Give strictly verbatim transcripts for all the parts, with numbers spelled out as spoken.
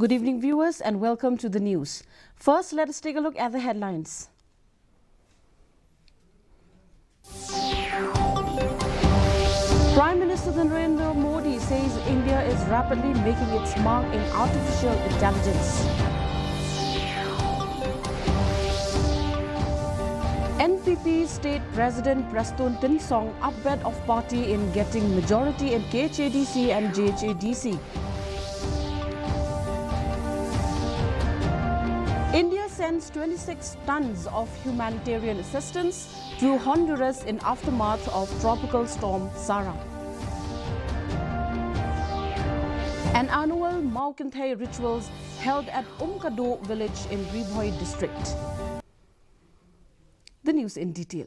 Good evening, viewers, and welcome to the news. First, let us take a look at the headlines. Prime Minister Narendra Modi says India is rapidly making its mark in artificial intelligence. N P P State President Prestone Tynsong upbet of party in getting majority in K H A D C and J H A D C. India sends twenty-six tons of humanitarian assistance to Honduras in aftermath of Tropical Storm Sara. An annual Mawkynthei rituals held at Umkado village in Ri Bhoi district. The news in detail.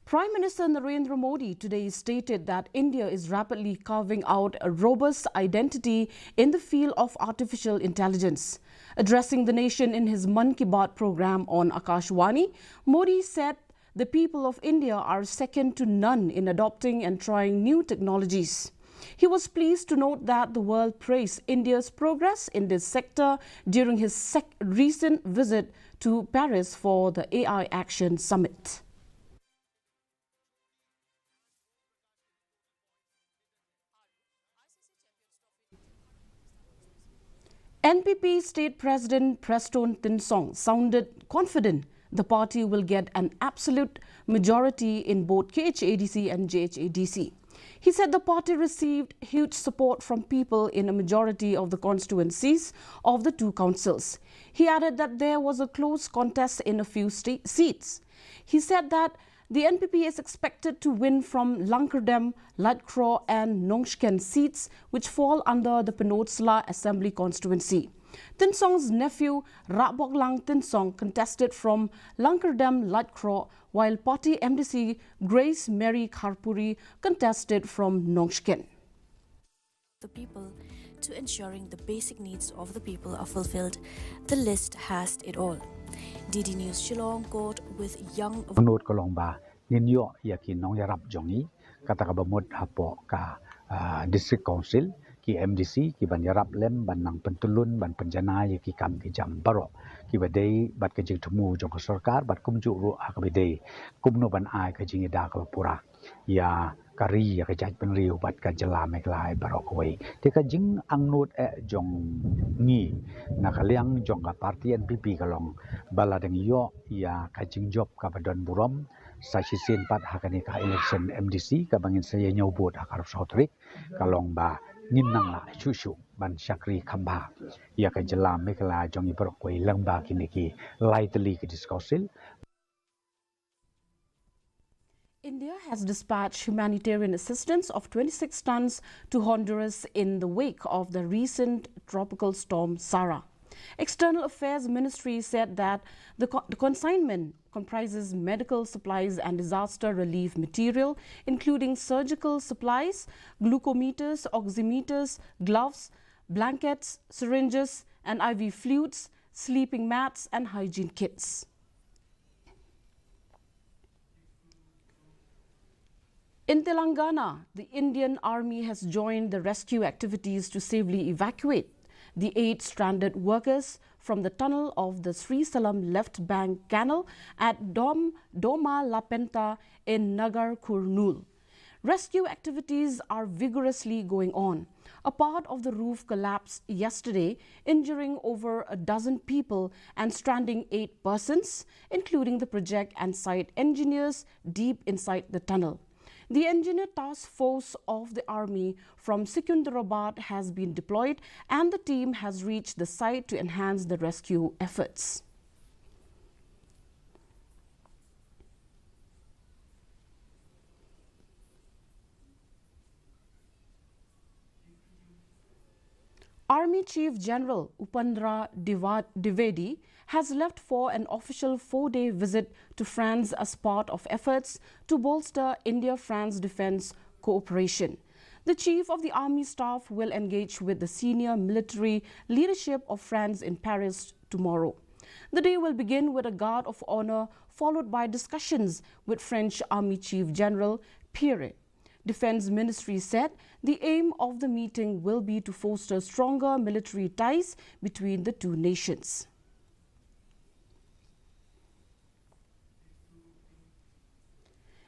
Prime Minister Narendra Modi today stated that India is rapidly carving out a robust identity in the field of artificial intelligence. Addressing the nation in his Mann Ki Baat program on Akashvani, Modi said the people of India are second to none in adopting and trying new technologies. He was pleased to note that the world praised India's progress in this sector during his sec- recent visit to Paris for the A I Action Summit. N P P State President Prestone Tynsong sounded confident the party will get an absolute majority in both K H A D C and J H A D C. He said the party received huge support from people in a majority of the constituencies of the two councils. He added that there was a close contest in a few sta- seats. He said that the N P P is expected to win from Langkyrdem, Laitkroh and Nongshken seats, which fall under the Pynursla Assembly Constituency. Tynsong's nephew, Rahboklang Tynsong, contested from Langkyrdem, Laitkroh, while party M D C Grace Mary Kharpuri contested from Nongshken. The people to ensuring the basic needs of the people are fulfilled. The list has it all. D D News Shillong caught with young Nod ka long ba ngin ïoh ïa ki nongïarap jong ngi, kata kaba mut hapoh ka, ah, District Council, ki M D C, ki ban ïarap lem, ban nang pyntylun, ban pynjanai ïa ki kam ki jam baroh kiba dei bad ka jingthmu jong ka sorkar, bad kumjuh ruh ha kaba dei kumno ban ai ka jingïada kaba pura ïa ka ri, ïa ka jaitbynriew bad ka jylla Meghalaya baroh kawei. Te ka jingangnud eh jong ngi na ka liang jong ka party N P P ka long ba la dang ïoh ïa ka jingjop kaba don burom sa shisien pat ha kane ka election M D C kaba ngin sa ïa ñiew vote ha ka arphew saw tarik, ka long ba ngin nang lah shuh shuh ban shakri kham bha ïa ka jylla Meghalaya jong ngi baroh kawei lyngba kine ki lai tylli ki District Council. India has dispatched humanitarian assistance of twenty-six tons to Honduras in the wake of the recent tropical storm Sara. External Affairs Ministry said that the, co- the consignment comprises medical supplies and disaster relief material, including surgical supplies, glucometers, oximeters, gloves, blankets, syringes, and I V fluids, sleeping mats, and hygiene kits. In Telangana, the Indian Army has joined the rescue activities to safely evacuate the eight stranded workers from the tunnel of the Srisailam Left Bank Canal at Dom Doma Lapenta in Nagar Kurnool. Rescue activities are vigorously going on. A part of the roof collapsed yesterday, injuring over a dozen people and stranding eight persons, including the project and site engineers, deep inside the tunnel. The engineer task force of the army from Secunderabad has been deployed, and the team has reached the site to enhance the rescue efforts. Army Chief General Upendra Diva- Dwivedi has left for an official four-day visit to France as part of efforts to bolster India-France defense cooperation. The Chief of the Army Staff will engage with the senior military leadership of France in Paris tomorrow. The day will begin with a guard of honor, followed by discussions with French Army Chief General Pierre. Defense Ministry said the aim of the meeting will be to foster stronger military ties between the two nations.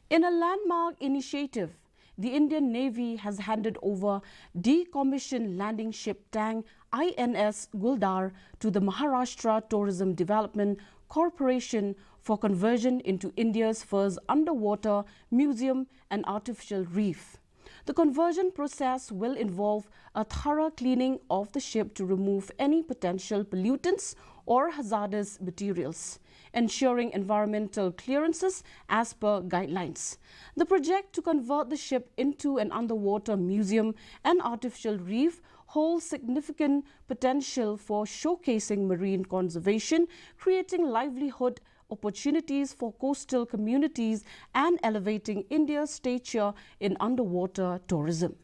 In a landmark initiative, the Indian Navy has handed over decommissioned landing ship tank I N S Guldar to the Maharashtra Tourism Development Corporation for conversion into India's first underwater museum and artificial reef. The conversion process will involve a thorough cleaning of the ship to remove any potential pollutants or hazardous materials, ensuring environmental clearances as per guidelines. The project to convert the ship into an underwater museum and artificial reef holds significant potential for showcasing marine conservation, creating livelihood opportunities for coastal communities, and elevating India's stature in underwater tourism.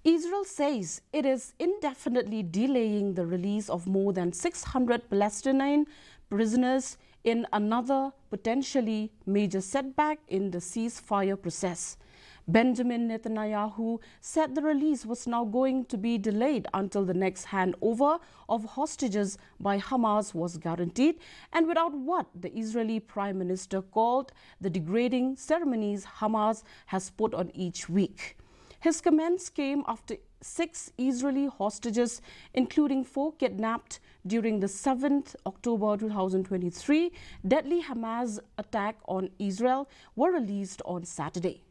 Israel says it is indefinitely delaying the release of more than six hundred Palestinian prisoners in another potentially major setback in the ceasefire process. Benjamin Netanyahu said the release was now going to be delayed until the next handover of hostages by Hamas was guaranteed, and without what the Israeli Prime Minister called the degrading ceremonies Hamas has put on each week. His comments came after six Israeli hostages, including four kidnapped during the seventh October two thousand twenty-three deadly Hamas attack on Israel, were released on Saturday.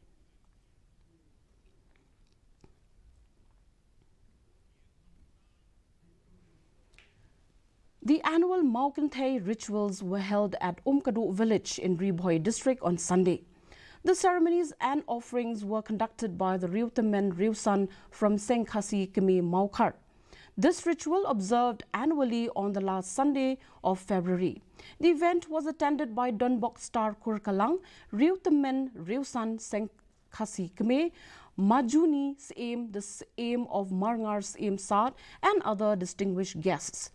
The annual Mawkynthei rituals were held at Umkaduk village in Ri Bhoi district on Sunday. The ceremonies and offerings were conducted by the Riewtymmen Riewsan from Seng Khasi Kmie Mawkhar. This ritual observed annually on the last Sunday of February. The event was attended by Donbok Star Kurkalang, Riewtymmen Riewsan Seng Khasi Kmie, Majuni Syiem, the Syiem of Marngar Syiem Sad, and other distinguished guests.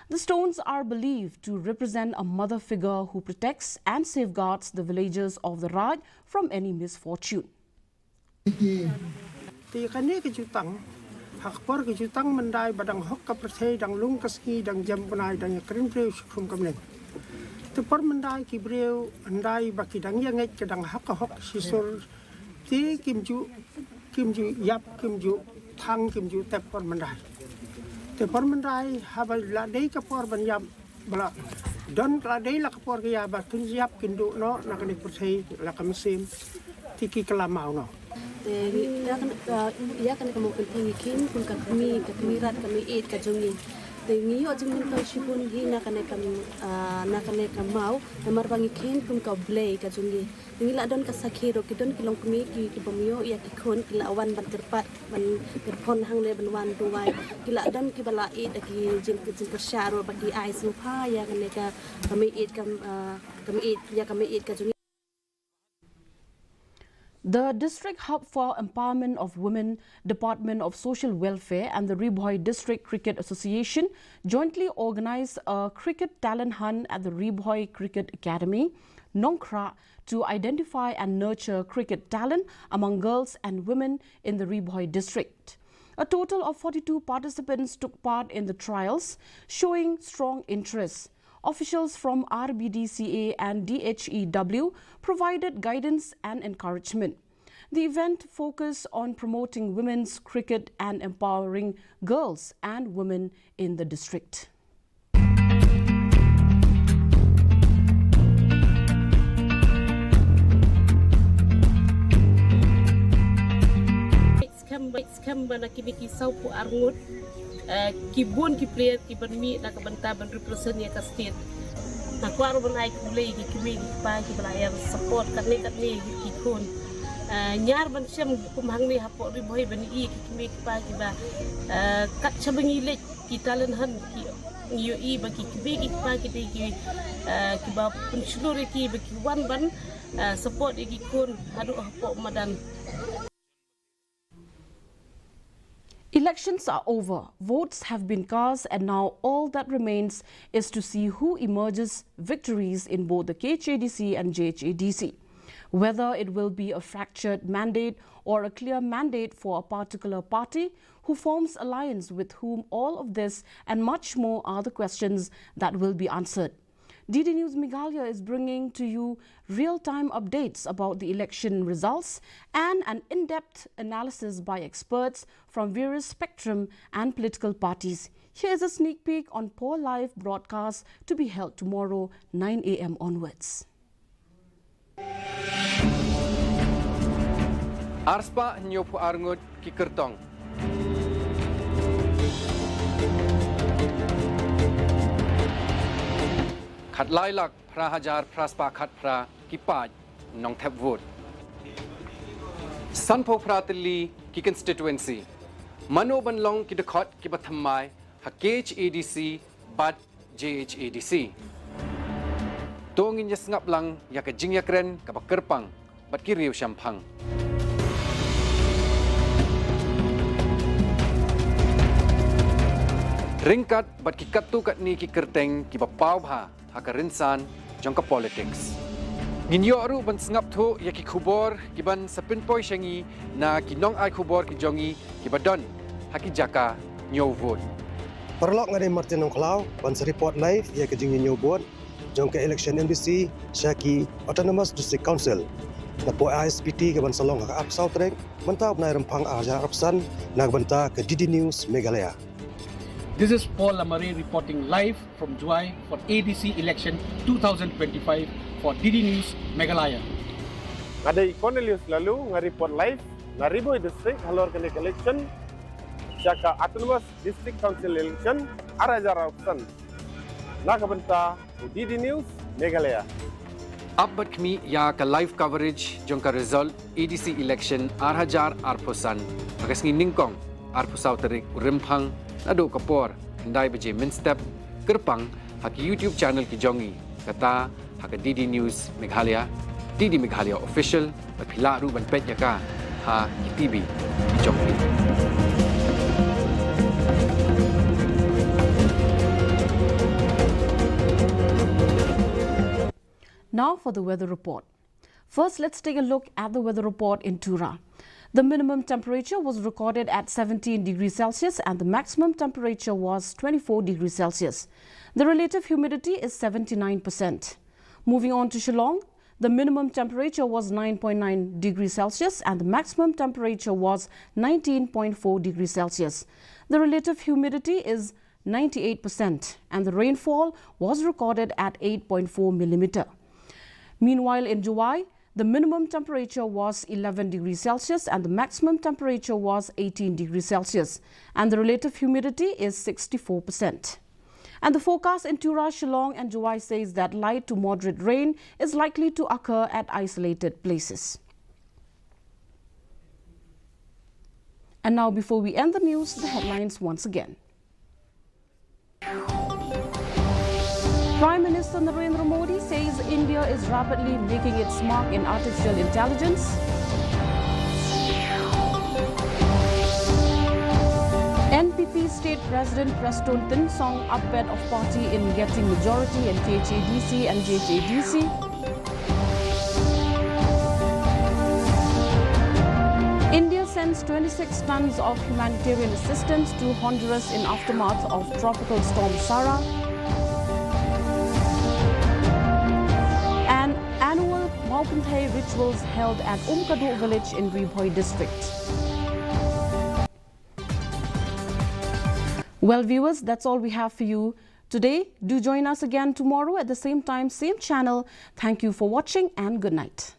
The stones are believed to represent a mother figure who protects and safeguards the villagers of the Raj from any misfortune. Te kane ka jutang, ha ka por ka jutang myndai ba dang hok ka pyrthei, dang lung ka sngi, dang jem bnai, dang ïakren briew shi khrum ka mleng. Te por myndai ki briew hyndai ba ki dang ïa ngeit ka dang ha ka hok shi sur, te kim ju, kim ju ïap, kim ju thang, kim ju tep por myndai. Te por myndai haba la dei ka por ban ïap, ba la don ka la dei la ka por ka ïa ba kin ïap kin duh noh na kane ka pyrthei la ka mynsiem, te ki kylla maw noh. Te ïa kane ka, ïa kane ka Mawkynthei ngi kheiñ kum ka kmie, ka kmie rat, ka kmie ïeit ka jong ngi. Te ngi ïoh jingmyntoi shibun hi na kane ka, ah, na kane ka maw, namar ba ngi kheiñ kum ka U Blei ka jong ngi. Ngi la don ka sakhi ruh, ki don ki longkmie ki, ki bym ïoh ïa ki khun, ki la wan ban kyrpad, ban kyrpon hangne ban wan duwai. Ki la don kiba la ïeit da ki jing, jingkyrshan ruh ba ki ai sngewbha ïa kane ka, ka kmie ïeit ka, ah, ka kmie ïeit, ïa ka kmie ïeit ka jong ngi. The District Hub for Empowerment of Women, Department of Social Welfare and the Ri Bhoi District Cricket Association jointly organized a cricket talent hunt at the Ri Bhoi Cricket Academy, Nongkhrah, to identify and nurture cricket talent among girls and women in the Ri Bhoi district. A total of forty-two participants took part in the trials, showing strong interest. Officials from R B D C A and D H E W provided guidance and encouragement. The event focused on promoting women's cricket and empowering girls and women in the district. Skhem ba, skhem ba na kine ki sawphew ar ngut, eh, ki bun ki player ki ban mih na ka bynta ban represent ïa ka state. Nga kwah ruh ban ai khublei ïa ki kmie ki kpa kiba la ïa support katne katne ïa ki khun. Eh, ñiar ban shem kum hangne hapoh Ri Bhoi ban ïohi ïa ki kmie ki kpa kiba, eh, kat shaba ngi leit ki talent hunt ki, ngi ïohi ba ki kmie ki kpa ki dei ki, eh, kiba pynshlur ïa ki ba ki wan ban, eh, support ïa ki khun haduh hapoh madan. Elections are over, votes have been cast, and now all that remains is to see who emerges victories in both the K H A D C and J H A D C. Whether it will be a fractured mandate or a clear mandate for a particular party, who forms alliance with whom, all of this and much more are the questions that will be answered. D D News Meghalaya is bringing to you real-time updates about the election results and an in-depth analysis by experts from various spectrum and political parties. Here is a sneak peek on four live broadcasts to be held tomorrow, nine a m onwards. Arspah hynñiewphew ar ngut ki kyrtong. Khatlai lak phra hajar phra spah khatphra ki paid nongthep vote. Sanphew phra tylli ki constituency. Mano ban long ki dkhot kiba thymmai ha K H A D C bad J H A D C. To ngin ïa sngap lang ïa ka jingïakren kaba kyrpang bad ki riew shemphang. Ryngkat bad ki katto katne ki kyrteng kiba paw bha ha ka rynsan jong ka politics. Ngin ïoh ruh ban sngap thuh ïa ki khubor kiban sa pynpoi sha ngi na ki nongai khubor ki jong ngi kiba don ha ki jaka ñiew vote. Paralok, nga dei Martin Nongkhlaw ban sa report live ïa ka jingñiew vote jong ka election M D C sha ki Autonomous District Council. Napoh I S P T kaban sa long ha ka arphew saw tarik mynta u bnai Rymphang ar hajar arphew san na ka bynta ka D D News Meghalaya. This is Paul Lamare reporting live from Jowai for A D C election two thousand twenty-five for D D News Meghalaya. Nga dei Cornelius Laloo, nga report live na Ri Bhoi District halor kane ka election sha ka Autonomous District Council election ar hajar arphew san na ka bynta u D D News Meghalaya. Ap bad khmih ïa ka live coverage jong ka result A D C election ar hajar arphew san ha ka sngi nyngkong arphew saw tarik u Rymphang naduh ka por khyndai baje mynstep kyrpang ha ki YouTube channel ki jong ngi, kata ha ka D D News Meghalaya, D D Meghalaya Official, bad phi lah ruh ban peit ïa ka ha ki T V ki jong phi. Now for the weather report. First, let's take a look at the weather report in Tura. The minimum temperature was recorded at seventeen degrees Celsius and the maximum temperature was twenty-four degrees Celsius. The relative humidity is seventy-nine percent. Moving on to Shillong, the minimum temperature was nine point nine degrees Celsius and the maximum temperature was nineteen point four degrees Celsius. The relative humidity is ninety-eight percent, and the rainfall was recorded at eight point four millimeter. Meanwhile, in Jowai, the minimum temperature was eleven degrees Celsius and the maximum temperature was eighteen degrees Celsius, and the relative humidity is sixty-four percent. And the forecast in Tura, Shillong, and Jowai says that light to moderate rain is likely to occur at isolated places. And now, before we end the news, the headlines once again. Prime Minister Narendra Modi says India is rapidly making its mark in artificial intelligence. N P P State President Prestone Tynsong upbet of party in getting majority in K H A D C and J H A D C. India sends twenty-six tons of humanitarian assistance to Honduras in aftermath of Tropical Storm Sara. And annual Mawkynthei rituals held at Umkaduh village in Ri Bhoi district. Well, viewers, that's all we have for you today. Do join us again tomorrow at the same time, same channel. Thank you for watching and good night.